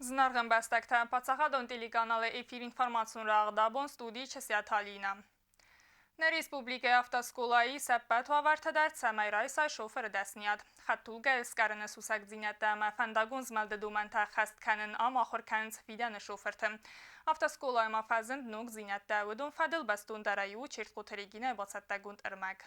Зынаргъ ӕмбӕстӕгтӕ, паддзахадон телеканалы эфир информацион рӕгъд абон студийы Чысиаты Алинӕ. Нӕ республикӕйы автоскъолайы ис ӕппӕт уавӕртӕ дӕр, цӕмӕй райсай шофыры дӕсныйад. Хӕдтулгӕйыл скъӕрыны сусӕгдзинӕдтӕ ӕмӕ фӕндагон змӕлды домӕнтӕ ӕххӕст кӕнын ам ахуыр кӕнынц фидӕны шофырты. Автоскъолайы ма фӕзынд ногдзинӕдтӕ, уыдон фӕдыл бӕстондӕрӕй у Чертхъоты Регинӕйы бацӕттӕгонд ӕрмӕг.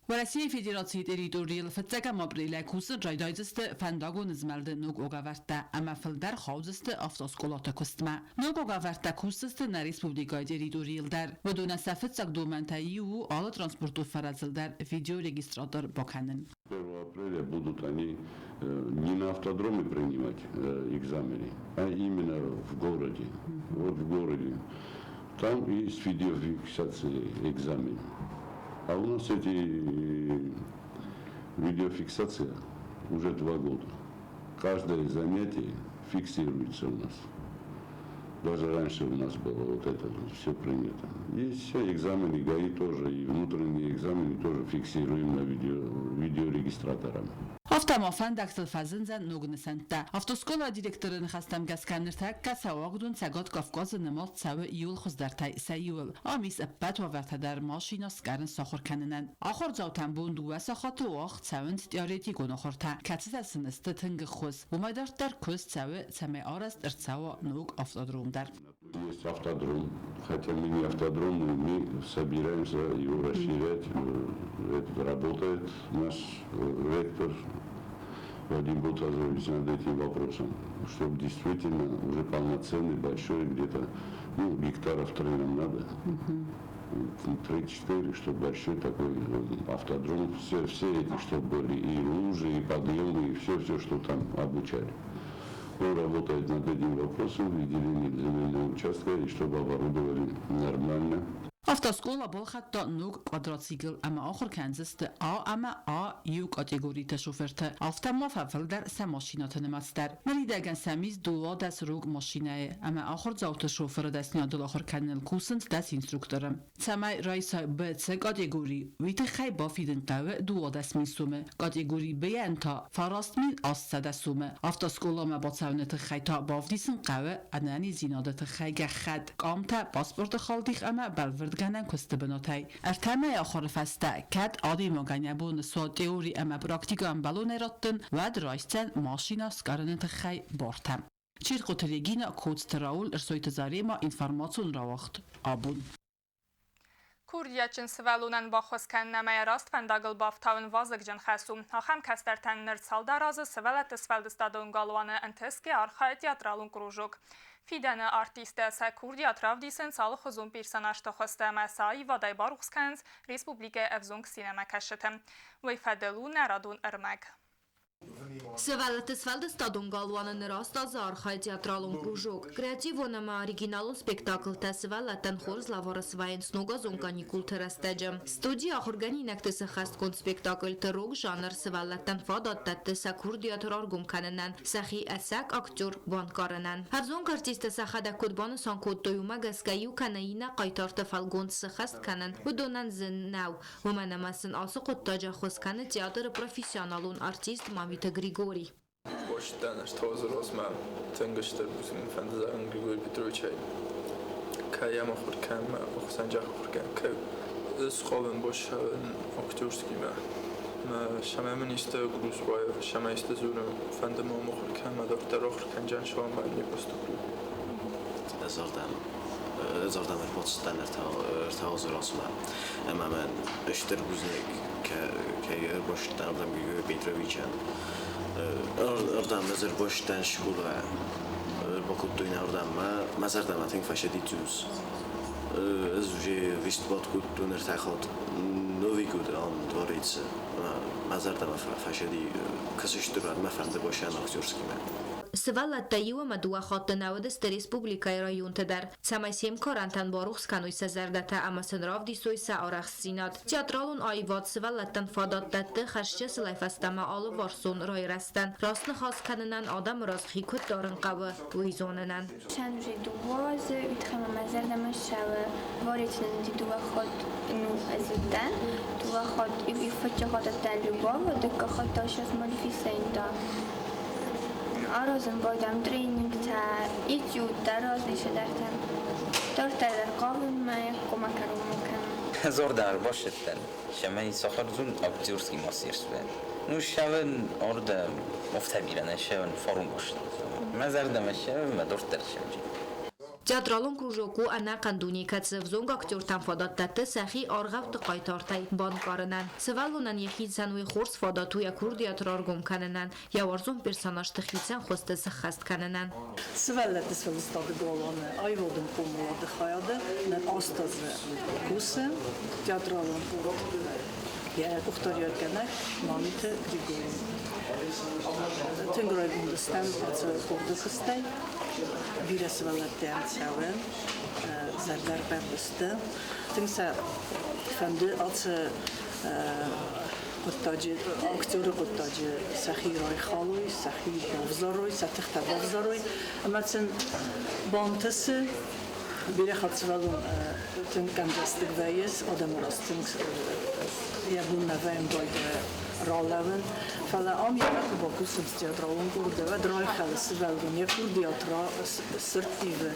Уӕрӕсейы Федерацийы территорийыл фыццӕгӕм апрелӕй кусын райдайдзысты фӕндагон змӕлды ног уагӕвӕрдтӕ ӕмӕ фылдӕр хаудзысты автоскъолаты куыстмӕ. Ног уагӕвӕрдтӕ кусдзысты нӕ республикӕйы территорийыл дӕр. Уыдонӕн сӕ фыццаг домӕнтӕй иу у алы транспортон фӕрӕзыл дӕр видеорегистратор бакӕнын. 1 апреля будут они не на автодроме принимать экзамены, а именно в городе. Вот в городе. Там и с видеофиксацией экзамен. А у нас эти видеофиксация уже 2 года. Каждое занятие фиксируется у нас. Даже раньше у нас было вот это все принято. И все экзамены ГАИ тоже, и внутренние экзамены тоже фиксируем на видео, видеорегистратором. Афтӕ ма фӕндӕгтыл фӕзындзӕн ног нысӕнттӕ. Автоскъолайы директоры ныхӕстӕм гӕсгӕ ныртӕккӕ сӕ уагдон Цӕгат Кавказы нымад цӕуы иууыл хуыздӕртӕй сӕ иуыл. Ам ис ӕппӕт уавӕртӕ дӕр машинӕ скъӕрын сахуыр кӕнынӕн. Ахуырдзаутӕн бон 2 сахаты уагъд цӕуынц теоретикон ахуыртӕ, кӕцытӕ сын сты тынг ӕххуыс. Уымӕй дарддӕр куыст цӕуы, цӕмӕй арӕзт ӕрцӕуа ног автодром дӕр. Есть автодром, хотя мы не автодром, но мы собираемся его расширять. Это работает наш ректор Вадим Ботазович над этим вопросом, чтобы действительно уже полноценный, большой, где-то, ну, гектаров 3 нам надо. 3-4, чтобы большой такой автодром, все эти, чтобы были и лужи, и подъемы, и все-все, что там обучали. Он работает над этим вопросом, выделением земельного участка, и чтобы оборудовали нормально. Автоскъола балхӕдта ног квадроцикл ӕмӕ ахуыр кӕндзысты А ӕмӕ А1 категориты шофырты. Афтӕ ма фӕфылдӕр сӕ машинӕты нымӕц дӕр. Ныридӕгӕн сӕм ис 12 рог машинӕйы ӕмӕ ахуырдзауты шофыры дӕсныйадыл ахуыр кӕныныл кусынц 10 инструкторы. Цӕмӕй райса Б-цы категори, уый тыххӕй бафидын хъӕуы 12 000 сомы, категори Б-йӕн та 9800 сомы. Автоскъоламӕ бацӕуыны тыххӕй та бавдисын хъӕуы ӕнӕниздзинады тыххӕй гӕххӕтт, къамтӕ, паспорты халдих ӕмӕ бӕлвырдгӕнӕн куысты бынатӕй. Ӕртӕ мӕйы ахуыры фӕстӕ кӕд адӕймагӕн йӕ бон суа теори ӕмӕ практикӕ ӕмбӕлонӕй раттын, уӕд райсдзӕн машинӕ скъӕрыны тыххӕй бартӕ. Чиркъоты Регина, Коцты Рауль, Ӕрсойты Зарема, информацион рауагъд абон. Курдиатджын сывӕллонӕн баххуыс кӕнын ӕмӕ йӕ раст фӕндагыл бафтауын вазыгджын хӕс у. Ахӕм кӕстӕртӕн ныр цалдӕр азы сывӕллӕтты сфӕлдыстадон галуаны ӕнтысгӕ архайы театралон кружок. Фидӕны артисттӕ сӕ курдиат равдисынц алыхуызон персонажты хуызтӕ ӕмӕ сӕ аивадӕй барухс кӕнынц республикӕйы ӕвзонг синемӕкӕсджыты. Уый фӕдыл у нӕ радон ӕрмӕг. Сывӕллӕтты сфӕлдыстадон галуаны ныр аст азы архайы театралон кружок. Креативон ӕмӕ оригиналон спектаклтӕ сывӕллӕттӕн хорз лӕвар свӕййынц ногазон каникулты рӕстӕджы. Студийы ахуыргӕнинӕгты сӕххӕстгонд спектакльты рог жанр сывӕллӕттӕн фадат дӕтты сӕ курдиат раргом кӕнынӕн, сӕхи ӕцӕг актер банкъарынӕн. Ӕвзонг артисттӕ сӕхӕдӕг куыд банысан кодтой, уымӕ гӕсгӕ иу кӕнӕ иннӕ хъайтарты фӕлгонц сӕххӕст кӕнын уыдонӕн зын нӕу. Уымӕн ӕмӕ сын ацы хъуыддаджы ӕххуыс кӕны театры профессионалон артист Мамиты Григорий. Бостӕн ӕз Тозыросмӕ тынг стыр бузныг фӕнды зӕгъын Григорий Петровичӕй. Кӕй йӕм ахуыр кӕнын, мӕ ӕхсӕнджы ахуыр кӕнын, кӕй схъомыл босӕн актерскимӕ. Сӕмӕ мын исты груз уайы, сӕмӕ исты дзурын, фӕнды мӕ ахуыр кӕнын, мӕ дохтыр ахуыр кӕнджан суамӕ не поступлю. Ez ardem ӕрбацыдтӕн ӕртӕ ӕмӕ мӕн стыр бузныг кӕй ӕрбацыдтӕн ардӕм Григорий Петровичӕн. Ардӕм ӕз ӕрбацыдтӕн скъолайӕ. Ӕрбакодтой нӕ ардӕммӕ. Мӕ зӕрдӕмӕ тынг фӕцыди Дзус. Ӕз уже выступать кодтон ӕртӕ хатт Новый год ам дворец-ы. Мӕ зӕрдӕмӕ фӕцыди кӕцы стыр мӕ фӕнды босӕн актерскимӕ. Сывӕллӕттӕ иу ӕмӕ дыууӕ хатты нӕ уыдысты республикӕйы районты дӕр, цӕмӕй се мкарӕнтӕн барухс кӕной сӕ зӕрдӕтӕ ӕмӕ сын равдисой сӕ арӕхстдзинад. Театралон аивад сывӕллӕттӕн фадат дӕтты хӕсджысылӕй фӕстӕмӕ алыварсон райрӕзтӕн, раст ныхас кӕнынӕн адӕмы раз хи куыд дарын хъӕуы, уый зонынӕн. Сӕнусы дыууӕ азы уый мӕ зӕрдӕмӕ ссӕуы Валентинӕн дыууӕ хатт ну ӕз уыдтӕн, дыууӕ хатт иу фыццаг хатт уыдтӕн Любава, дыккаг хатт та сейчас Малефисента. Аразын байдам тренингтӕ, этюдтӕ разный цыдӕртӕ. Дарддӕр дӕр хъавын мӕ коммӕ кӕронмӕ кӕнын. Зӕрдӕ ӕрбасӕттӕн, цӕмӕй сахардзун актерский мастерство. Ну, ссӕуӕн ардӕм афтӕ бирӕ нӕ ссӕуӕн фарон баст. Мӕ зӕрдӕмӕ ссӕуӕн, мӕ дарддӕр ссӕуджын. Театралон кружок у ӕнӕхъӕн дунейы, кӕцы ӕвзонг актертӕн фадат дӕтты сӕхи аргъӕутты хъайтартӕй банкъарынӕн. Сывӕллонӕн йӕхицӕн уый хорз фадат у йӕ курдиат раргом кӕнынӕн, йӕ уарзон персонажты хицӕн хуызты сыххӕст кӕнынӕн. Сывӕллӕтты сфӕлдыстады галуаны аивадон хъомылады хайады нӕ аст азы кусы театралон къорд, йӕ къухдариуӕггӕнӕг Мамиты Григорий. Тынг райгонд стӕм ацы къорды куыстӕй. Бирӕ сывӕллӕттӕ цӕуы, зӕрдӕргъӕвд сты. Тынг сӕ фӕнды ацы хъуыддаджы, актеры хъуыддаджы сӕхи райхалой, сӕхи бавзарой, сӕ тыхтӕ бавзарой. Ӕмӕ сын бантысы бирӕ хатт сывӕллон тынг къӕмдзӕстыг вӕййы, адӕмы раз тынг йӕ бон нӕ вӕййы байдайа ралӕууын. Фӕлӕ ам йӕ куы бакусынц театралон къорды, уӕд райхӕлы сывӕллон, йӕ курдиат сӕрттивы,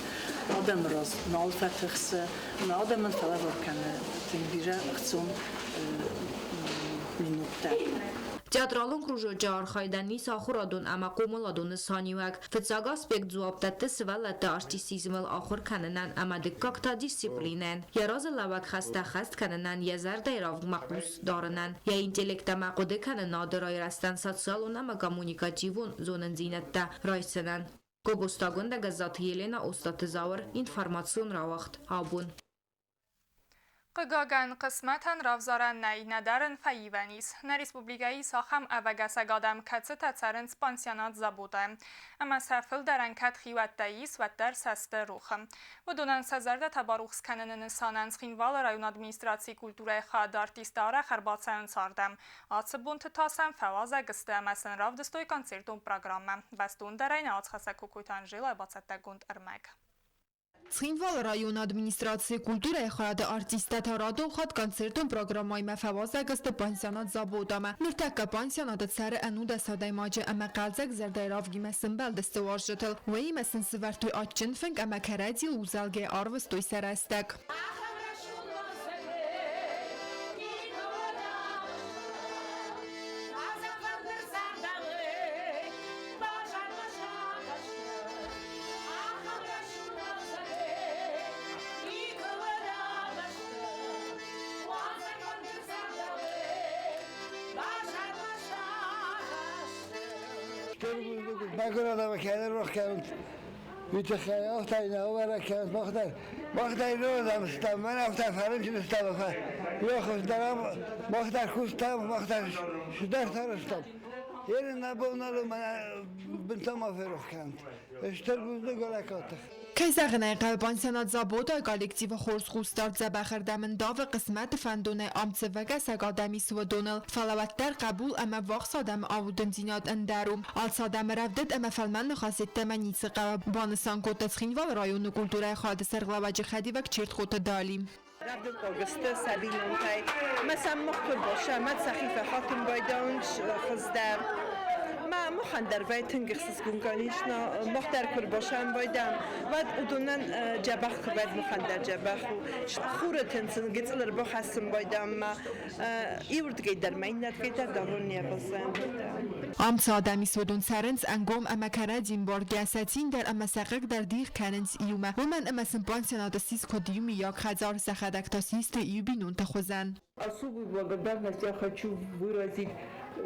адӕмы раз нал фӕтыхсы, ӕмӕ адӕмӕн фӕлӕвар кӕны тынг бирӕ ӕхцон минуттӕ. Театралон кружочы архайдӕн ис ахуырадон ӕмӕ хъомыладон нысаниуӕг. Фыццаг аспект дзуапп дӕтты сывӕллӕтты артистизмыл ахуыр кӕнынӕн ӕмӕ дыккаг та дисциплинӕйӕн, йӕ разылӕууӕг хӕстӕ ӕххӕст кӕнынӕн, йӕ зӕрдӕйы равгмӕ хъус дарынӕн, йӕ интеллект ӕмӕ хъуыдыкӕнынады райрӕзтӕн социалон ӕмӕ коммуникативон зонындзинӕдтӕ райсынӕн. Гобозтагондӕ Гӕззаты Елена, Остъаты Зауыр, информацион рауагъд «Абон». Хъыгагӕн, хъысмӕтӕн равзарӕн нӕй, нӕдӕр ын фӕивӕн ис. Нӕ республикӕйы ис ахӕм ӕвӕгӕсӕг адӕм, кӕцытӕ цӕрынц пансионат Забота-йы. Ӕмӕ сӕ фылдӕрӕн кӕд хиуӕттӕ ис, уӕддӕр сӕ сты рохы. Уыдонӕн сӕ зӕрдӕтӕ барухс кӕныны нысанӕн Цхинвалы районы администрацийы культурӕйы хайады артисттӕ арӕх ӕрбацӕуынц ардӕм. Ацы бонты та сӕм фӕуазӕг сты ӕмӕ сын равдыстой концертон программӕ. Бӕстондӕрӕй нӕ уацхӕссӕг Кокойты Анжелӕ бацӕттӕгонд ӕрмӕг. Цхинвалы районы администрацийы культурӕйы хайады артисттӕ та радон хатт концертон программӕимӕ фӕуазӕг сты пансионат Забота-мӕ. Ныртӕккӕ пансионаты цӕры ӕнудӕс адӕймаджы ӕмӕ хъӕлдзӕг зӕрдӕйы равгимӕ сымбӕлдысты уазджытыл. Уыимӕ сын сывӕрдтой адджын фынг ӕмӕ кӕрӕдзийыл узӕлгӕ арвыстой сӕ рӕстӕг. Мӕгуыр адӕмы кӕнӕ рох кӕнут. Уый тыххӕй афтӕ нӕ уӕрӕх кӕнут мах дӕр. Мах дӕр ирон адӕм стӕм, мӕн афтӕ фӕрынчын стӕм, йӕ мах дӕр куыстам, мах дӕр цыдӕртӕ арӕзтам. Ерын нӕ бон нал у, мӕнӕ бынтон ма ферох кӕнут. Стыр бузныг уӕ Кӕй зӕгъын ӕй хъӕуы, пансионат Забота коллективы хорз хъусдард дзӕбӕхӕрдӕм ӕндавы хъысмӕты фӕндонӕй ӕмдзӕвӕгӕсӕг адӕм исы уыдоныл, фӕлӕ уӕддӕр хъӕбул ӕмӕ ввахс адӕмы аудындзинад ӕндӕр у. Алцы адӕмы рӕвдыд ӕмӕ фӕлмӕн ныхас йеддӕмӕ ницы хъӕуы, банысан кодта Цхинвалы районы культурӕйы хайады сӕргълӕууӕджы хӕдивӕг Чертхъоты Дали. Рӕвдыд сты сӕ бинонтӕй. Ӕмӕ сӕм мыхуыр босӕ, сӕхи фӕхатын байдауынц хуыздӕр. Ма махӕн дӕр вӕй тынг ӕхсызгон, конечно, мах дӕр куы рбасӕм байдӕм, уӕд уыдонӕн дзӕбӕх куы вӕййы, махӕн дӕр дзӕбӕх у. Хуры тын сын гыццыл ӕрбахӕссын байдӕм ма иуырдыгӕй дӕр ма иннӕрдыгӕй дӕр дарон не баззайӕм. Ам цы адӕм ис, уыдон цӕрынц ӕнгом ӕмӕ кӕрӕдзи мбаргӕ, сӕ цин дӕр ӕмӕ сӕ хъыг дӕр дих кӕнынц иумӕ, уымӕн ӕмӕ сын пансионаты ссис куыд иумиаг хӕдзар, сӕхӕдӕг та систы иу бинонты хуызӕн. Особую благодарность я хочу выразить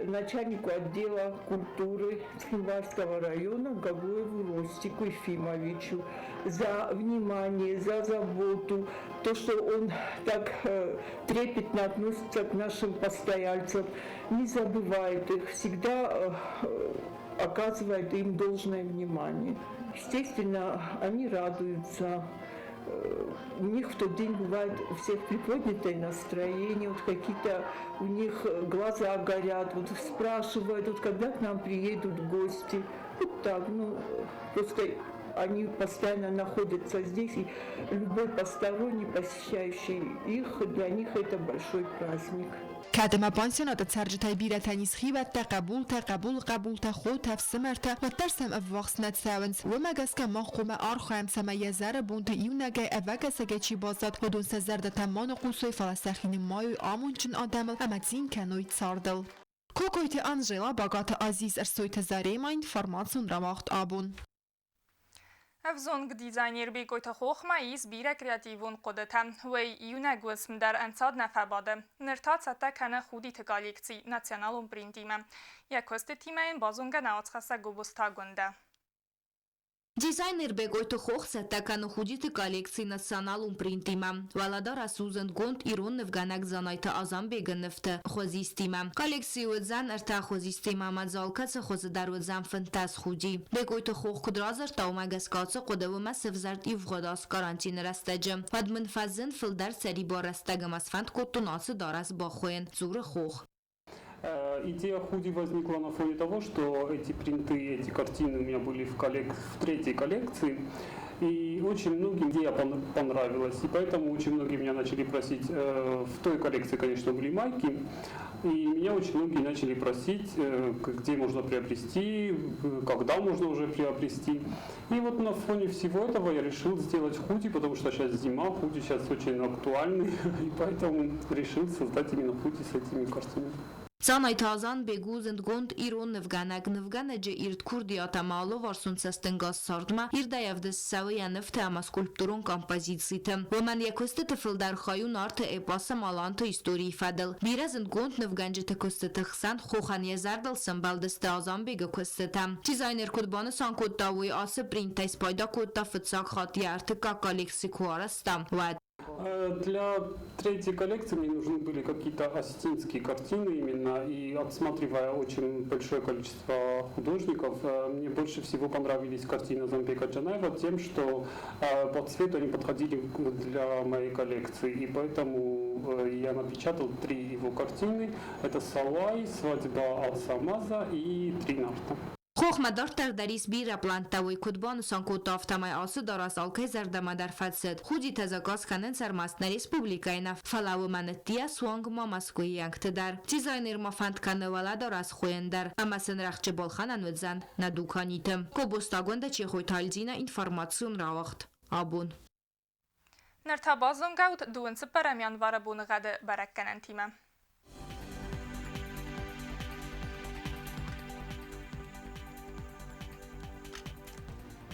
начальнику отдела культуры Цхинвальского района Гагуеву Ростику Ефимовичу за внимание, за заботу, то, что он так трепетно относится к нашим постояльцам, не забывает их, всегда оказывает им должное внимание. Естественно, они радуются, у них в тот день бывает у всех приподнятое настроение, вот какие-то у них глаза горят, вот спрашивают, вот когда к нам приедут гости. Вот так, ну, просто Они постоянно находятся здесь, и любой посторонний, посещающий их, для них это большой праздник. Кӕд ӕмӕ пансионаты цӕрджытӕй бирӕтӕн ис хиуӕттӕ, хъӕбултӕ, хъӕбулы хъӕбултӕ, хотӕ, ӕфсымӕртӕ, уӕддӕр сӕм ӕввахс нӕ цӕуынц. Уымӕ гӕсгӕ мах хъуамӕ архайӕм, цӕмӕй йӕ зӕры бонты иунӕгӕй ӕвӕгӕсӕгӕй чи баззад, уыдон сӕ зӕрдӕтӕ ма ныхъусой, фӕлӕ сӕхи нымайой амондджын адӕмыл ӕмӕ цин кӕной цардыл. Кокойты Анжела, Багаты Азиз, Ӕрсойты Заремӕ, информацион рауагъд абон. Ӕвзонг дизайнер Бекъойты Хохмӕ ис бирӕ креативон хъуыдытӕ. Уый иунӕг уысм дӕр ӕнцад нӕ фӕбады. Ныр та цӕттӕ кӕны худиты коллекци националон принтимӕ. Йӕ куыстытимӕ йын базонгӕ нӕ уацхӕссӕг Гобозты Агуындӕ. Дизайнер Бекъойты Хох цӕттӕ кӕны худиты коллекци националон принтимӕ. Уӕлӕдарӕс у зындгонд ирон нывгӕнӕг Дзанайты Азанбегы нывты хуызистимӕ. Коллекцийы уыдзӕн ӕртӕ хуызистимӕ ӕмӕ дзы алкӕцы хуызы дӕр уыдзӕн 15 худи. Бекъойты Хох куыд радзырдта, уымӕ гӕсгӕ ацы хъуыды уымӕ сӕвзӕрд ивгъуыд аз карантины рӕстӕджы. Уӕд мын фӕзынд фылдӕр сӕрибар рӕстӕг ӕмӕ сфӕнд кодтон ацы дарӕс бахуыйын, дзуры Хох. Идея худи возникла на фоне того, что эти принты, эти картины у меня были в третьей коллекции. И очень многим идея понравилась. И поэтому очень многие меня начали просить. В той коллекции, конечно, были майки. И меня очень многие начали просить, где можно приобрести, когда можно уже приобрести. И вот на фоне всего этого я решил сделать худи, потому что сейчас зима, худи сейчас очень актуальны, и поэтому решил создать именно худи с этими картинами. Дзанайты Азанбег у зындгонд ирон нывгӕнӕг. Нывгӕнӕджы ирд курдиат ӕмӕ алыварсон цӕстӕнгас цардмӕ ирдӕй ӕвдыст цӕуы йӕ нывтӕ ӕмӕ скульптурон композициты. Уымӕн йӕ куыстыты фылдӕр хай у Нарты эпосы Маланты историйы фӕдыл. Бирӕ зындгонд нывгӕнджыты куыстыты хсӕн хохӕн йӕ зӕрдыл сӕмбӕлдысты Азанбегы куыстытӕ. Дизайнер куыд банысан кодта, уый ацы принтӕй спайда кодта фыццаг хатт йӕ ӕртыккаг коллекци куы арӕзта, уӕд. Для третьей коллекции мне нужны были какие-то осетинские картины именно, и обсматривая очень большое количество художников, мне больше всего понравились картины Замбека Джанаева тем, что по цвету они подходили для моей коллекции, и поэтому я напечатал три его картины. Это «Салай», «Свадьба Алсамаза» и «Три нарта». Хохмӕ дарддӕр дӕр ис бирӕ пълӕнттӕ, уый куыд банысан кодта, афтӕмӕй ацы дарӕс алкӕй зӕрдӕмӕ дӕр фӕцыд. Худитӕ заказ кӕнынц ӕрмӕст нӕ республикӕйы нӕ, фӕлӕ уымӕн ӕддейӕ суанг ма мӕскуыйӕгты дӕр. Дизайнер ма фӕнд кӕны уӕлӕдарӕс хуыйын дӕр ӕмӕ сын рӕхджы балхӕнӕн уыдзӕн нӕ дуканиты. Кобостагондӕ Чехойты Альдина информацион рауагъд. Абон. Ныр та базонгӕ ут дыууын цыппӕрӕм январы боныгъӕды бӕрӕггӕнӕнтимӕ.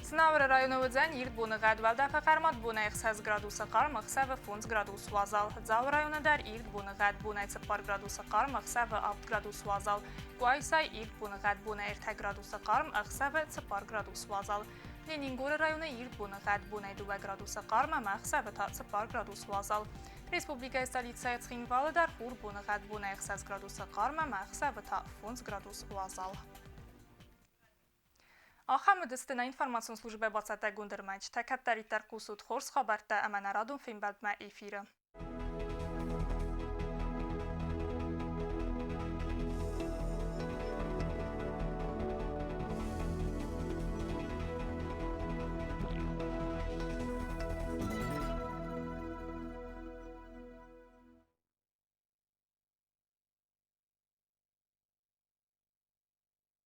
Знауыры районы уыдзӕн ирд боныгъӕд уӕлдӕфы хъӕрмад бонӕй 6 градусы хъарм, ӕхсӕвы 5 градус уазал. Дзауы районы дӕр ирд боныгъӕд бонӕй 4 градусы хъарм, ӕхсӕвы 7 градус уазал. Къуайсайы ирд боныгъӕд бонӕй 3 градусы хъарм, ӕхсӕвы 4 градус уазал. Ленингоры районы ирд боныгъӕд бонӕй 2 градусы хъарм ӕмӕ ӕхсӕвы та 4 градус уазал. Республикӕйы столицӕйы Цхинвалы дӕр хур боныгъӕд бонӕй 6 градусы хъарм ӕмӕ ӕхсӕвы та 5 градус уазал. Ахӕм уыдысты нӕ информацион службӕ бацӕттӕгонд ӕрмӕджытӕ. Кӕддӕриддӕр хъусут хорз хабӕрттӕ ӕмӕ нӕ радон фембӕлдмӕ эфиры.